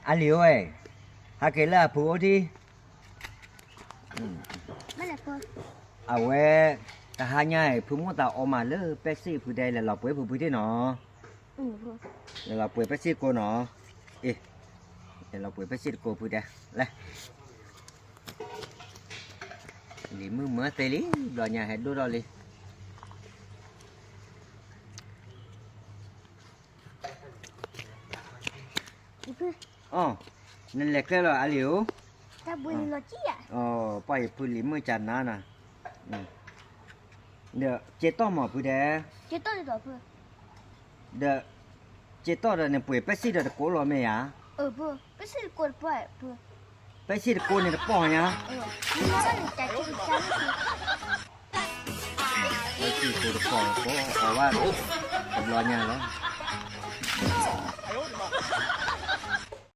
အါလံၤဧၢ, ဟးက့ၤလၢအဖုအိၣ်ထံၣ်, အဝဲ တဟါညါအံၤ ဖုမိၢ်သးအီမးလၢပဲစ့ၣ်ဖုတဲ လဲၤလီၤပှ့ၤဖုဖုထံၣ်နီၤ, လဲၤလီၤပှ့ၤပဲစ့ၣ်ကိနီၤ, အ့ၣ်, လဲၤလီၤပှ့ၤပဲစ့ၣ်တကိဖုတဲ, လဲၤ လံၤမုၣ်မၢသ့လံ, ဘျီညါဟဲဒိၣ်ထီၣ်လံ. အီ, နလဲၤကျဲလီၤအါလံၤဧၢ, ပှၤယဖုလံၤမုၣ်ကနါနီၤ, ဒီးစ့တီၢ်မးဖုဒဲး, ဒီး စ့တီၢ်ဒီးနပှ့ၤပဲစ့ၣ်ဒီးတကိးလီၤမ့ၢ်ဧါ, ပဲစ့ၣ်တကိးန့ၣ်တပီၢ်ညါ, ပဲစ့ၣ်တကိးတပီၢ်တကိးအီၤဘၣ်, တဘျီညါလီၤ.